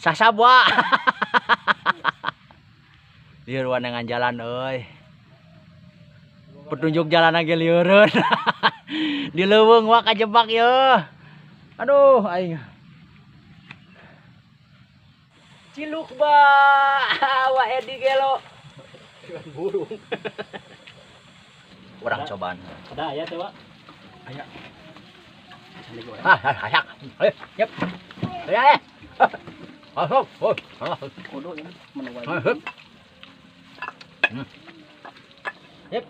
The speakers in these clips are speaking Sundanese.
Sasab wa. Lieur dengan jalan euy. Petunjuk jalan lagi lieureun. Di leuweung wa kajebak ye. Aduh aing. Ciluk ba. Wa Edi gelo. Burung. Urang cobaan. Ada aya teh, Wak? Aya. Ah, ayak. Ayo, yep. Ayo. Masuk. Oh. Kudu ini menuai. Yep.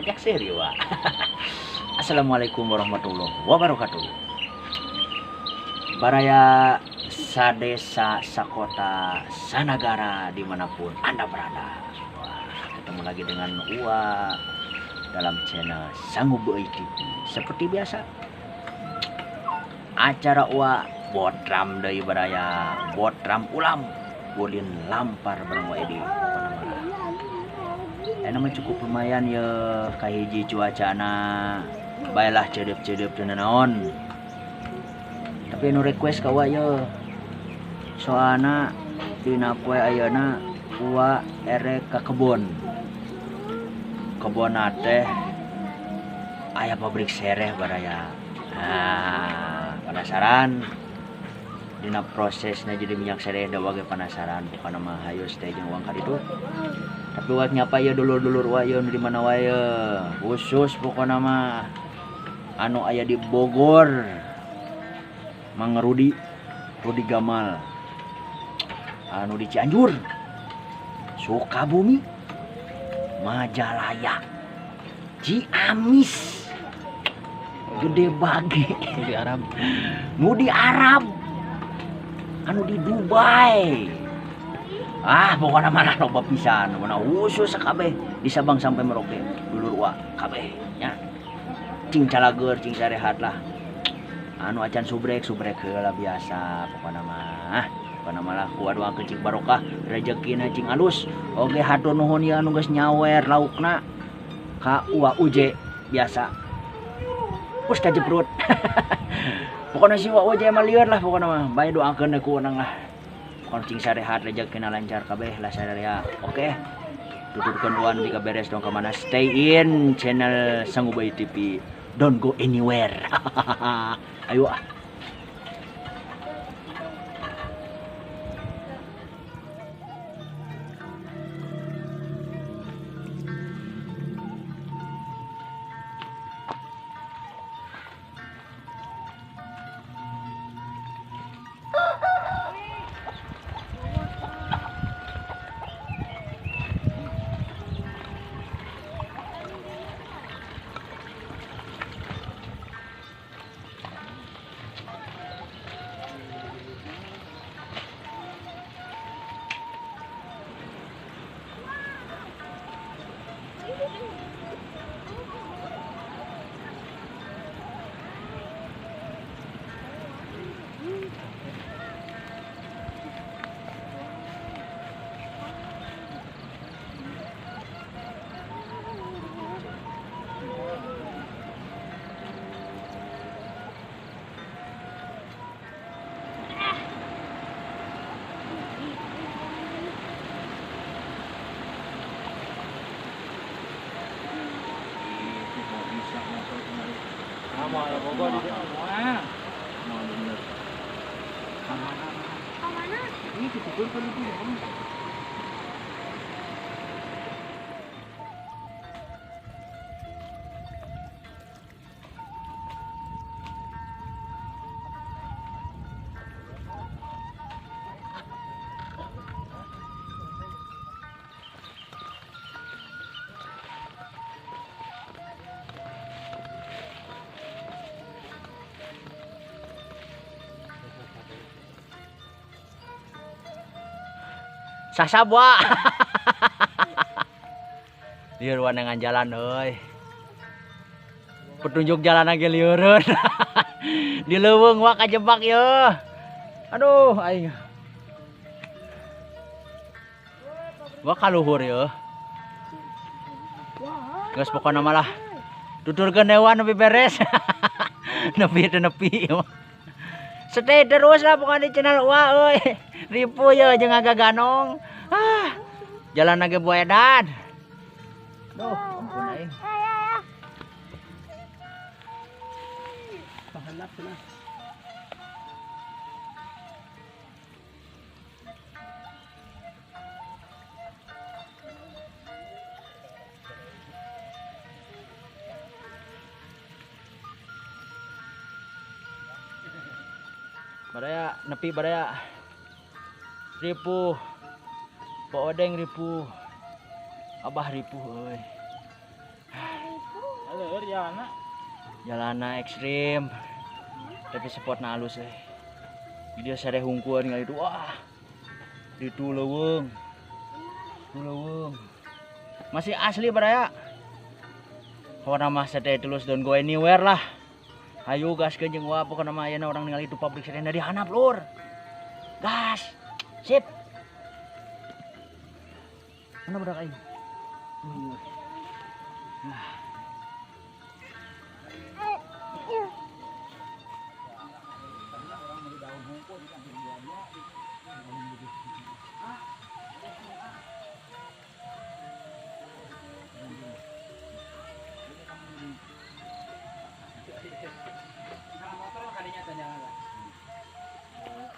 Ajak seri, Wak. Assalamualaikum warahmatullahi wabarakatuh. Baraya sadesa, sakota, sanagara dimanapun Anda berada. Wah, ketemu lagi dengan Uwa dalam channel Sangubeuy TV. Seperti biasa, acara Uwa botram deui baraya, botram ulam, ulin lampar bareng Wa Edi. Enak mah cukup lumayan ya, kahiji cuacana baelah cedep-cedep teu naon. Tapi nu request ka Uwa ye, soalna dina poe ayeuna Uwa erek ka kebon. Kebon teh aya pabrik sereh baraya. Nah, penasaran dina prosesna jadi minyak sereh da wage penasaran, bukan mah hayus teh jeung uang kaditu. Tapi Uwa nyapa ye dulur-dulur Uwa ye nu di mana wae ye, khusus pokona mah anu aya di Bogor. Mang Rudi, Rudi Gamal, anu di Cianjur, Sukabumi, Majalaya, Ciamis, Gede Bage, di Arab, nu di Arab, anu di Dubai. Ah, pokoknya mana loba pisan, mana khusus kabeh di Sabang sampai Merauke, dulur Uwa kabeh nya. Cing calageur, cing sarehat lah. Anu acan subrek, subrek heula biasa pokona mah. Pokona mah lah kuat doakeun cing barokah, rezekina cing alus. Oke, hatur nuhun ya anu geus nyawer laukna ka Uwa Uje biasa. Us kajeprut. Pokona si Uwa Uje mah lieur lah pokona mah. Bae doakeun ku urang lah. Pokona cing sarehat, rezekina lancar kabeh lah sadaya. Oke. Tuturkeun Uwa nu beres dong ka mana. Stay in channel Sangubeuy TV. Don't go anywhere. Ayo ah. Sasab wa. Lieur dengan jalan euy. Petunjuk jalan lagi lieureun. Di leuweung wa kajebak ye. Aduh aing. Wa kaluhur ye. Geus pokona mah lah. Tuturkeun dewa nepi beres. Nepi teu nepi. Stay terus lah pokoknya di channel Wa euy. Ripu ye jeung agaganong. Ah. Jalan lagi buedan. Duh, ampun aing. Pahanap cenah. Baraya nepi baraya. Ripu. Pak Odeng ripu. Abah ripu euy. Aleur jalanna. Jalanna ekstrim. Tapi spotna alus euy. Dia sare hungkuan ngali itu. Wah. Ditu leuweung. Tu leuweung. Masih asli baraya. Pokona mah stay terus, don't go anywhere lah. Ayo gaskeun jeung wa pokona mah ayeuna urang ningali itu pabrik sereh dari handap lur. Gas. Sip. Mana budak aing? Ah.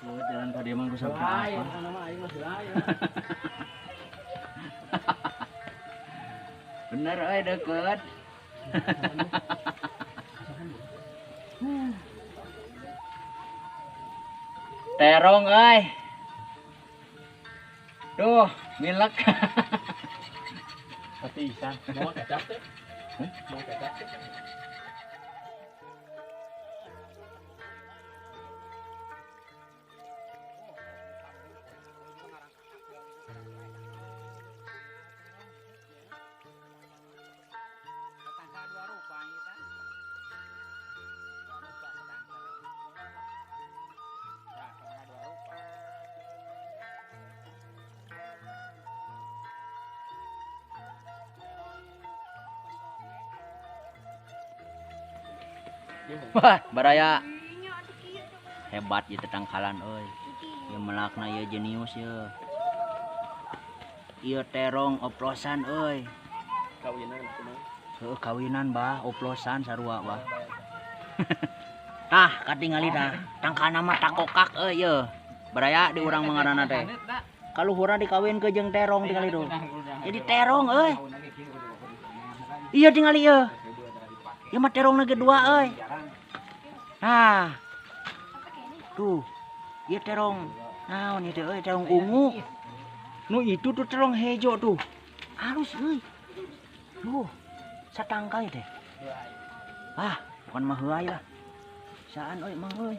Jalan tadi emang gue sampai apa? Bener, deket. Terong, euy. Duh, milek. Pasti ikan. Mau kecap teh? Mau kecap teh? Wah, baraya hebat ieu tetangkalan euy. Ieu melakna ieu jenius ieu. Ieu terong oplosan euy. Kawinan kumaha? Heuh, kawinan bah, oplosan sarua bah. Tah, katingali tah. Tangkalna mah takokak euy ieu. Baraya di urang mah ngaranna teh. Kaluhurna dikawinkeun jeung terong tingali tuh. Jadi terong euy. Ieu tingali ieu. Ieu mah terongna ge dua euy. Nah. Tuh. Ieu terong. Naon ieu teh euy, terong ungu. Nu itu tuh terong hejo tuh. Halus euy. Tuh. Satangkai teh. Ah, bukan mah heuay lah. Saan euy mang euy.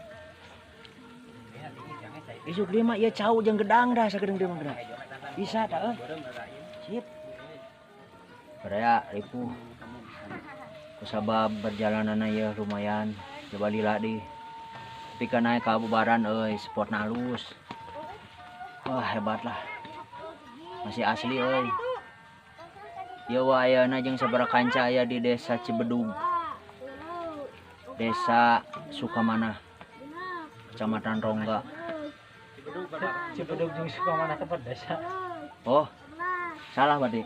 Isuk dia mah ieu cau jeung gedang dah sakedeung dia mah gedang. Bisa tah euy. Sip. Baraya ripuh. Kusabab perjalananna ieu lumayan. Coba lila di. Tapi kan naik kabubaran euy, spotna halus. Wah, hebat lah. Masih asli euy. Ieu wa ayeuna jeung sabaraha kanca aya di Desa Cibedug. Desa Sukamanah. Kecamatan Rongga. Cibedug jeung Sukamanah teh desa. Oh. Salah berarti.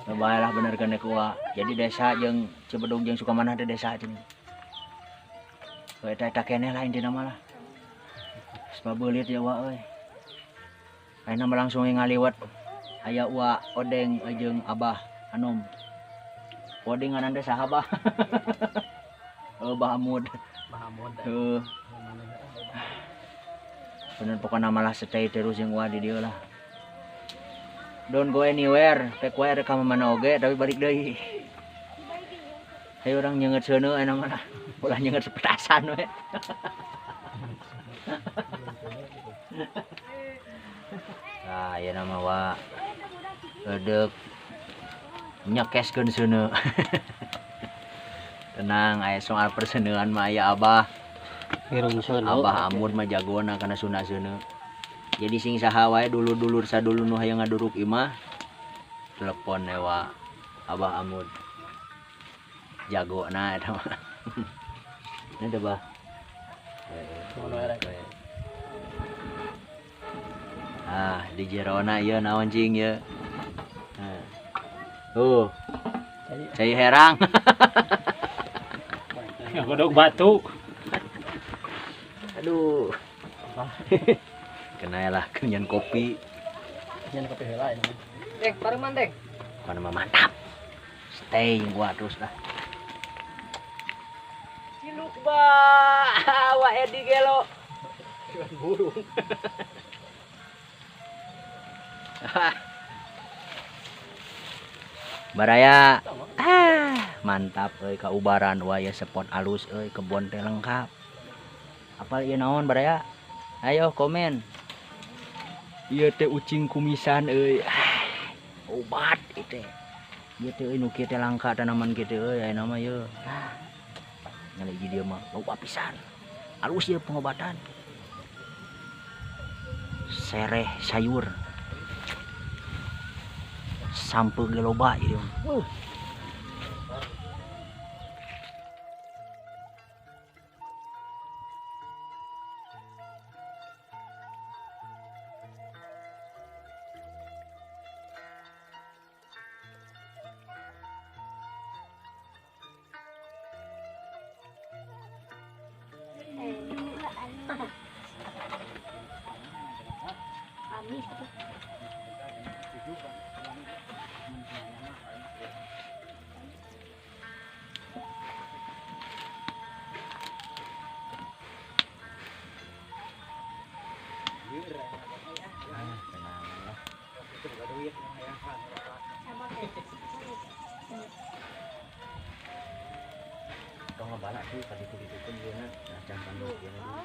Bae lah bener gane ku wa. Jadi desa jeung Cibedug jeung Sukamanah teh desa cenah. Eta eta keneh lah intina mah lah. Geus pabeulit ya wa euy. Ayeuna mah langsung ngaliwat. Aya wa Odeng jeung Abah Anom. Odeng ngaran teh saha bah? Bah Amud. Bah Amud. Heuh. Bener pokona malah stay terus jeung wa di dieu lah. Don't go anywhere, pek wae rek ka mana oge tapi balik deui. Ayo urang nyeungeut seuneu ayeuna mah lah. Ulah nyeungeut petasan we. Nah, ayeuna mah wa edeuk nyekeskeun seuneu. Tenang, aya soal perseneuan mah aya Abah. Abah Amud mah jagona kana sunda seuneu. Jadi sing saha wae dulur-dulur sadulur nu hayang ngaduruk imah telepon ewa Abah Amud. Jago na eta mah. Ini teh bah. Ah, di jerona ieu naon cing ieu. Tuh. Cai herang. Godog batu. Aduh. Kena lah kenyan kopi. Kenyan kopi heula ini. Deng, paruman deng. Pokoknya mah mantap. Stay gua terus lah. Ciluk ba, wa Edi gelo. Burung. Baraya. Ah, mantap euy kaubaran waya spot alus euy kebon teh lengkap. Apal ieu naon baraya? Ayo komen. Ieu teh ucing kumisan euy. Ah, obat ieu teh. Ieu teh euy nu kieu teh langka tanaman kieu teh euy aya nama ieu. Ah. Nyale di dieu mah loba pisan. Alus ieu pengobatan. Sereh sayur. Sampe ge loba ieu mah.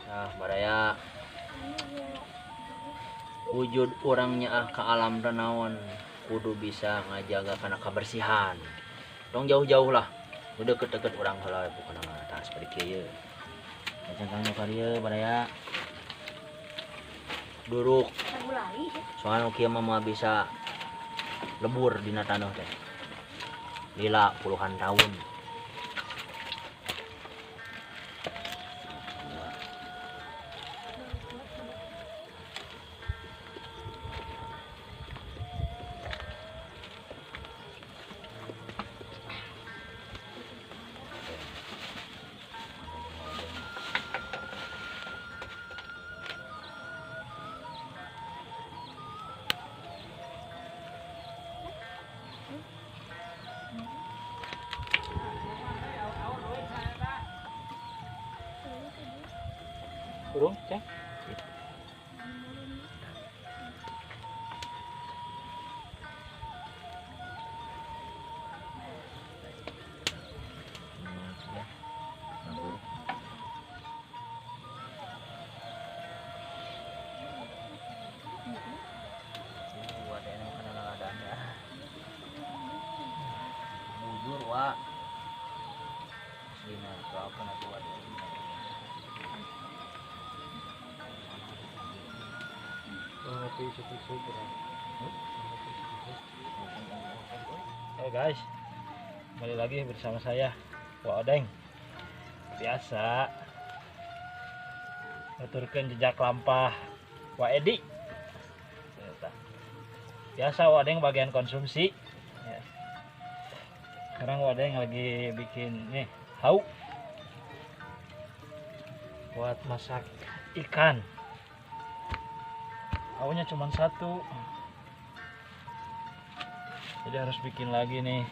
Ah, baraya wujud orangnya ah ke alam renaon kudu bisa ngajaga karena kebersihan. Tong jauh-jauh lah, udah deket-deket orang heula bukan atas seperti kieu. Kacang kang kieu baraya. Duruk. Soalnya kieu mah bisa lebur dina taneuh teh. Lila puluhan tahun. Burung, cek. Bujur, Wak. Aslina, apa nak buat? Hey guys, kembali lagi bersama saya Wak Odeng. Biasa nuturkeun jejak lampah Wak Edi. Biasa Wak Odeng bagian konsumsi. Ya. Sekarang Wak Odeng lagi bikin nih hauk buat masak ikan. Haunya cuma satu, jadi harus bikin lagi nih.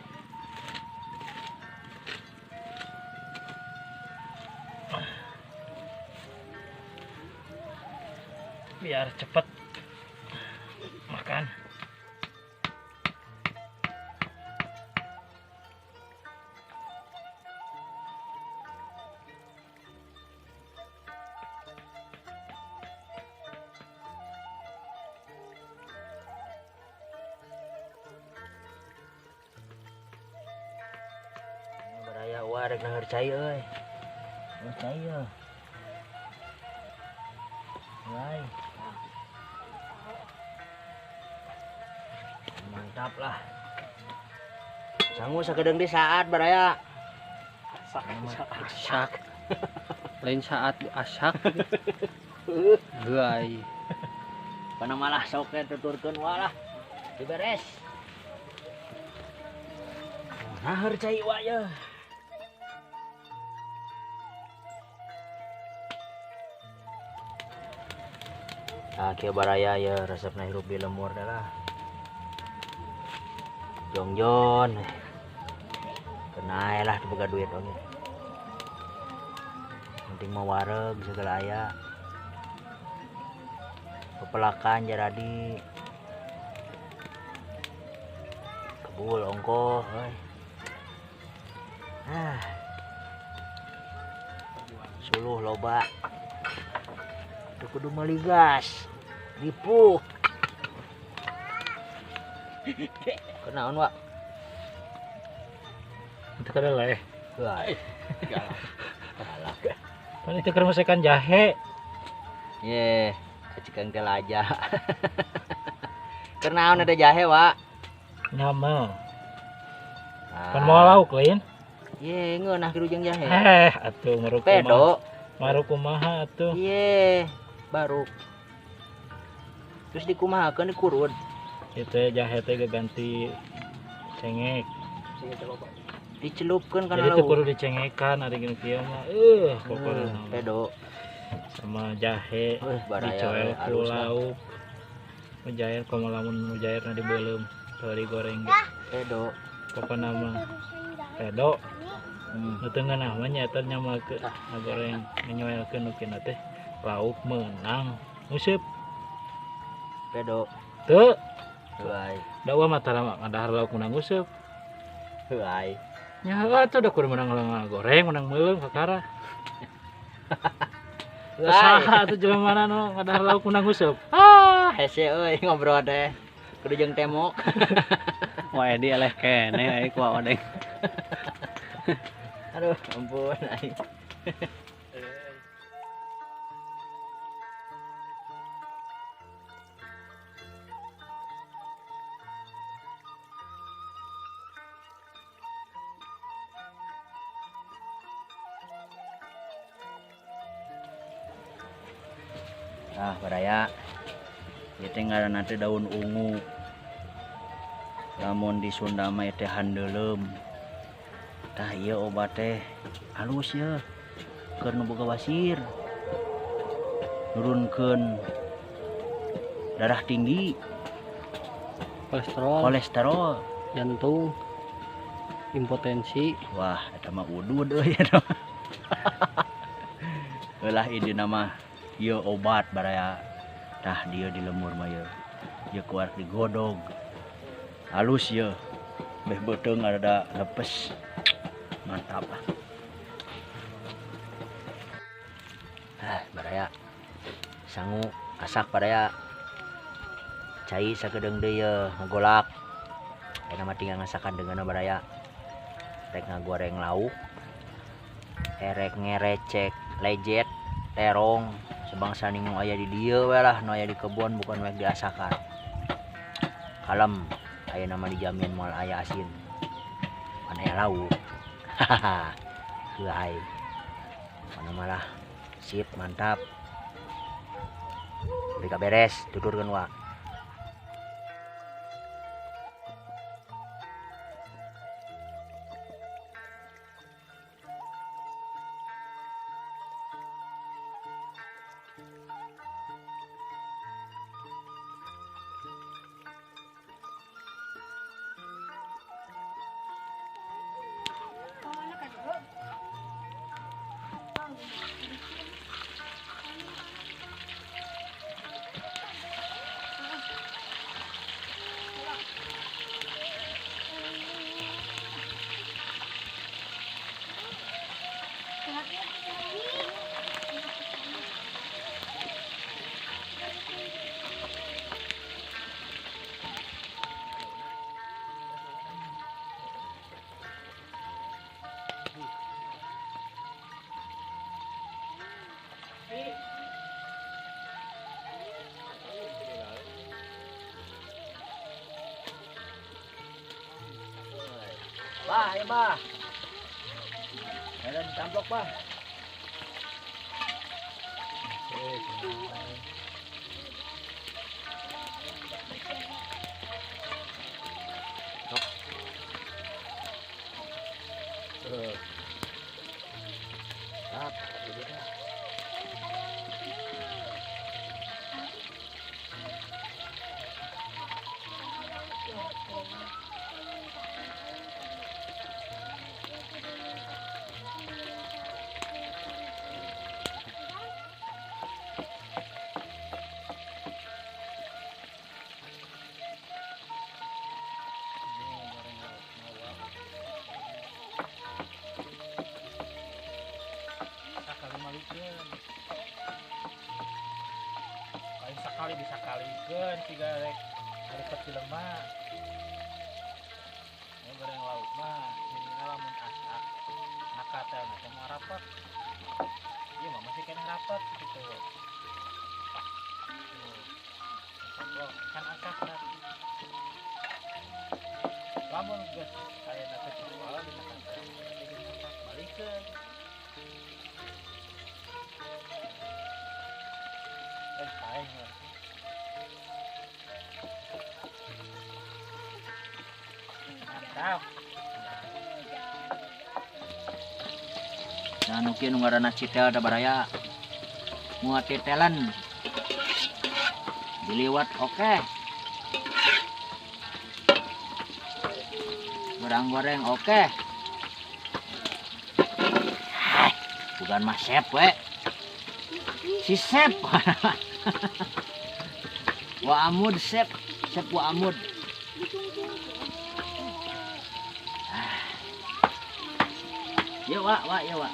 Biar cepet makan. Baraya wah rek naheur cai euy. Oh cai euy. Wai. Mantap lah. Sangu sakedeung di saat baraya. Asak. Asak. Lain saat asak. Heuay. Pana malah sok teh tuturkeun walah. Diberes. Naheur cai wa ye. Nah, kieu baraya ye resepna hirup di lembur teh lah. Jongjon. Kenae lah teu boga duit oge. Penting mah wareg segala aya. Pepelakan jaradi. Kebul ongkoh euy. Ah. Suluh loba. Teu kudu meuli gas. Ripuh. Kenaon, Wak? Itu kada leh. Wah. Galak. Pan itu keur masakan jahe. Ye, cekang teh laja. Keur naon ada jahe, Wak? Nyamel. Pan moal lauk lain? Ye, ngeunah kitu jeung jahe. Atuh maruk kumaha. Maruk kumaha atuh. Ye, baru. Terus dikumahakeun dikurud. Itu jahe teh ganti cengek. Dicelupkeun kana lauk. Jadi teu kudu dicengekan ari gini kieu mah. Pokona pedo. Sama jahe dicoel ku lauk. Mujair komo lamun mujairna dibeuleum teu digoreng. Pedo. Pokona mah pedo. Nu teu ngeunah mah nya eta nyamalkeun ngagoreng nyoelkeun nu kieu teh lauk meunang nguseup. Pedo. Teu. Heuay. Da wa mah tara ngadahar lauk meunang nguseup. Heuay. Nya heuh atuh da kudu meunang ngagoreng, meunang meuleum kakara. Saha atuh jelema mana nu ngadahar lauk meunang nguseup. Ah, hese euy ngobrol teh. Kudu jeung temok. Wah, Edi eleh keneh euy ku Odeng. Aduh, ampun aing. Ah, baraya. Ieu teh ngaranna teh daun ungu. Lamun di Sunda mah teh handeuleum. Tah ieu obat teh alus ye. Keur nu boga wasir. Nurunkeun darah tinggi, kolesterol, jantung, impotensi. Wah, eta mah udud euy eta. Heulah intina mah ieu obat baraya. Tah dieu di lembur mah ieu. Ieu kuar digodog. Halus ieu. Beh beuteung rada lepes. Mantap lah. Ah, baraya. Sangu asak baraya. Cai sakedeung deui ieu ngagolak. Ayeuna mah tinggal ngasakan deungeunna baraya. Rek ngagoreng lauk. Erek ngerecek lejet terong sebangsa nu aya di dieu we lah, nu aya di kebon bukan we diasakan. Kalem, ayeuna mah dijamin moal aya asin. Pan aya lauk. Hahaha. Heuay. Mana malah sip mantap. Beli beres, tuturkeun wa. Bah, ya bah. Camplok, Pak. Sekali bisa kalikeun siga rek rek jelema. Nya goreng lauk mah minimal lamun asak nakatelna teh moal rapet. Ieu mah masih keneh rapet gitu. Tuh, kan asak berarti. Lamun geus ayeuna teh jual dina katel geus asak balikeun. Mantap. Nah, nu kieu nu ngaranna citel da baraya. Moal titelan. Diliwat oke. Goreng-goreng oke. Bukan mah sep we. Si sep. Wa amud sep, sep wa amud. Ya wa, wa ya wa.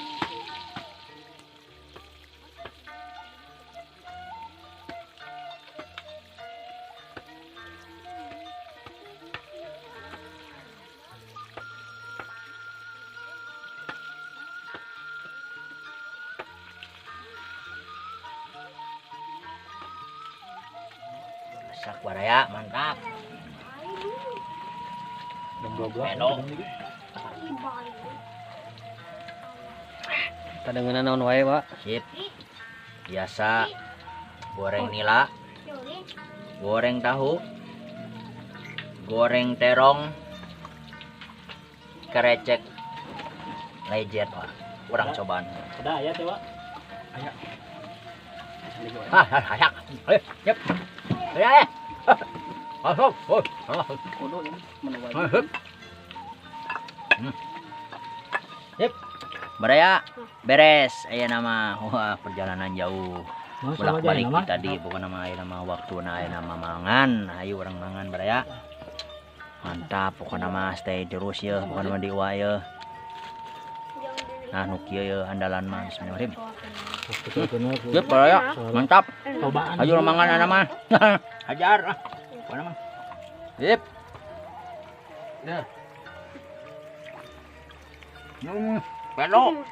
Masak baraya mantap. Enak. Kadengenan naon wae, Pak? Sip. Biasa goreng nila, goreng tahu, goreng terong, kerecek legend, Pak. Kurang cobaan. Udah aya teh, Pak. Aya. Ah, aya. Ayo, yep. Ayo. Masuk. Oh. Yep. Baraya beres aya nama. Wah, perjalanan jauh. Bolak-balik tadi bukan nama aya nama waktu na aya nama mangan. Ayo orang mangan baraya. Mantap pokokna mah stay terus ya, pokokna mah di wa ya. Nah, nu kieu ya andalan mah bismillahirrahmanirrahim. Yep, baraya. Mantap. Ayo mangan ana mah. Hajar. Pokokna mah. Yep. Ya. Belok.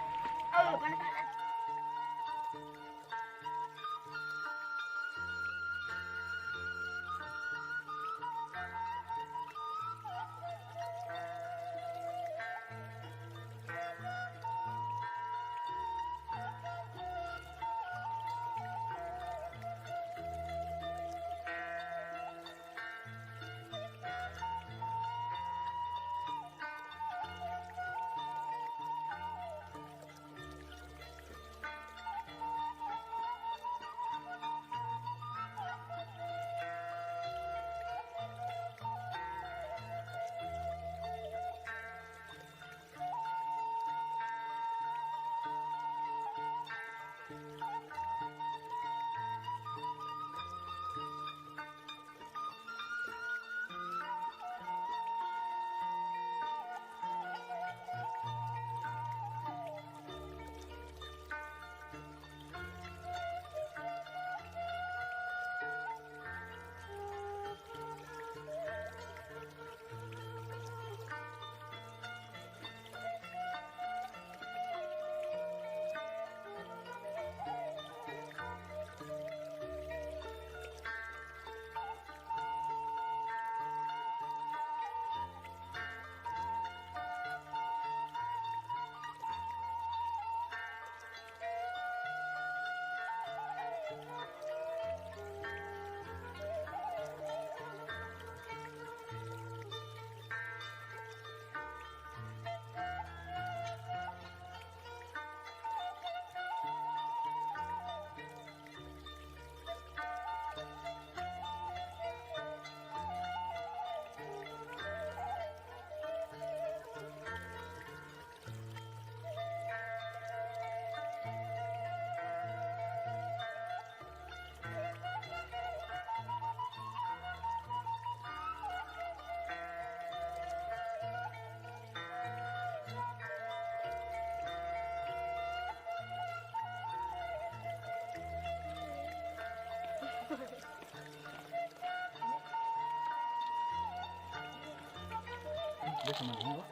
Dia sama ini kok.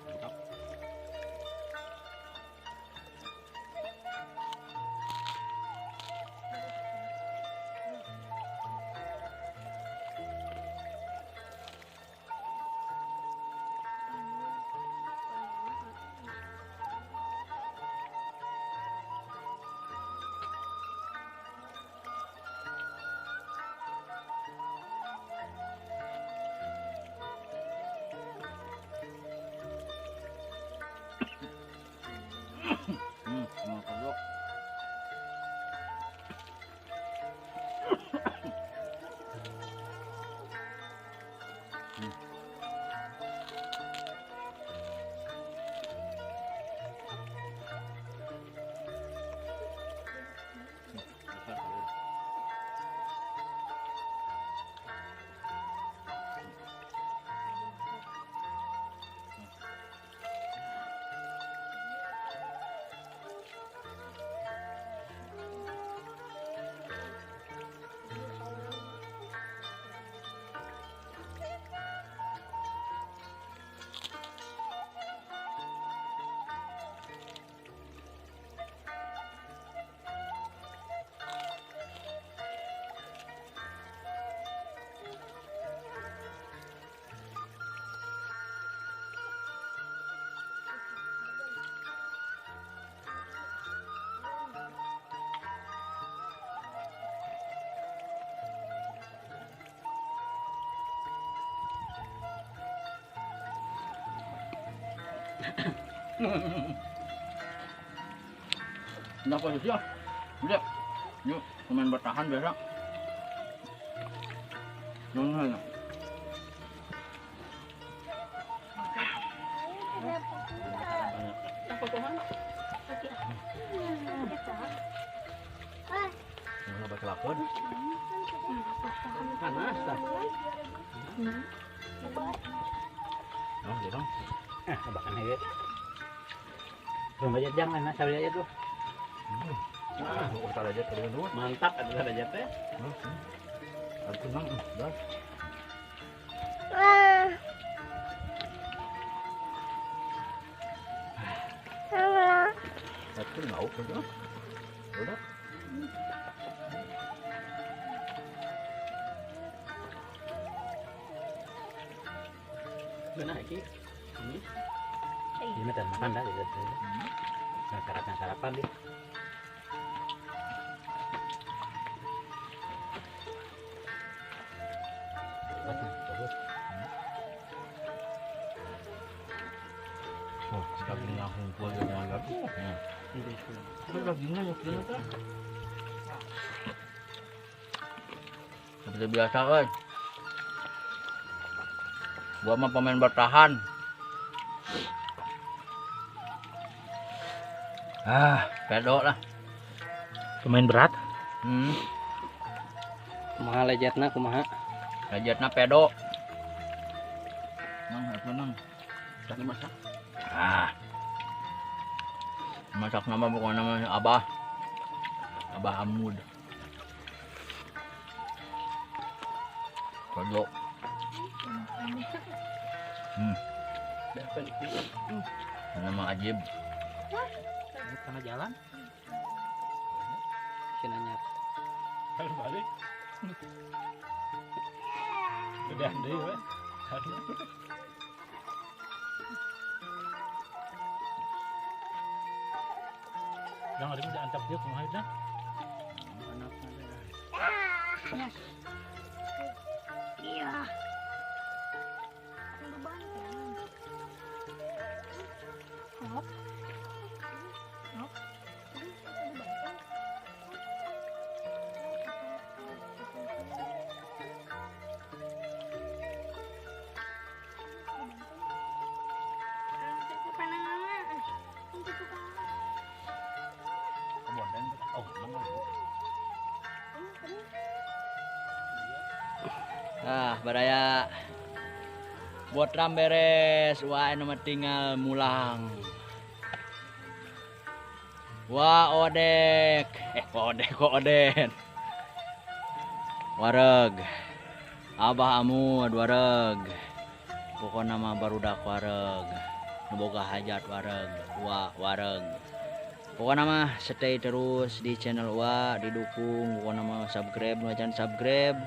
Mantap. Nah posisi ya, udah, yuk pemain bertahan biasa. Jangan. Jangan pakai lakon. Panas dah. Oh, gitu. Bahkan aja. Belum aja jangan, nah, sambil aja tuh. Usah aja tadi dulu. Mantap ada aja teh. Aku nang, dah. Satu mau udah. Udah. Benar iki. Ini. Ini makan dah gitu. Nah, sarapan deh. Oh, sekali langsung kuah jangan lagi. Dagingnya ya ternyata. Seperti biasa kan. Gua mah pemain bertahan. Ah, pedok lah. Pemain berat. Kumaha lejatna kumaha? Lejatna pedok. Nang, apa nang? Tak masak. Ah. Masak nama bukan nama Abah. Abah Amud. Pedok. Nama Ajib. Karena jalan. Sinanyar. Kalau balik. Udah deh, we. Jangan ada diantap dia kumaha itu. Yes. Iya. Hop. Hop. Ah, baraya botram beres, wah anu tinggal mulang. Wah odek, odek kok oden. Wareg, Abah Amud wareg. Pokona mah barudak wareg, nu boga hajat wareg, wa wareg. Pokona mah stay terus di channel wa, didukung pokona mah subscribe nu acan subscribe.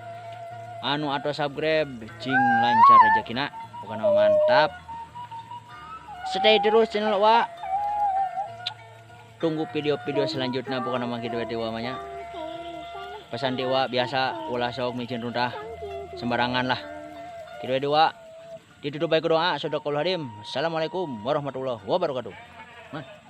Anu atau subscribe cing lancar rezekina. Pokona mah mantap. Stay terus channel wa. Tunggu video-video selanjutnya pokona mah kitu we wa mah nya. Pesan dewa biasa ulah sok micin runtah sembarangan lah. Kitu we dewa. Ditutup baik doa, sadaqallahu hadim. Assalamualaikum warahmatullahi wabarakatuh. Man.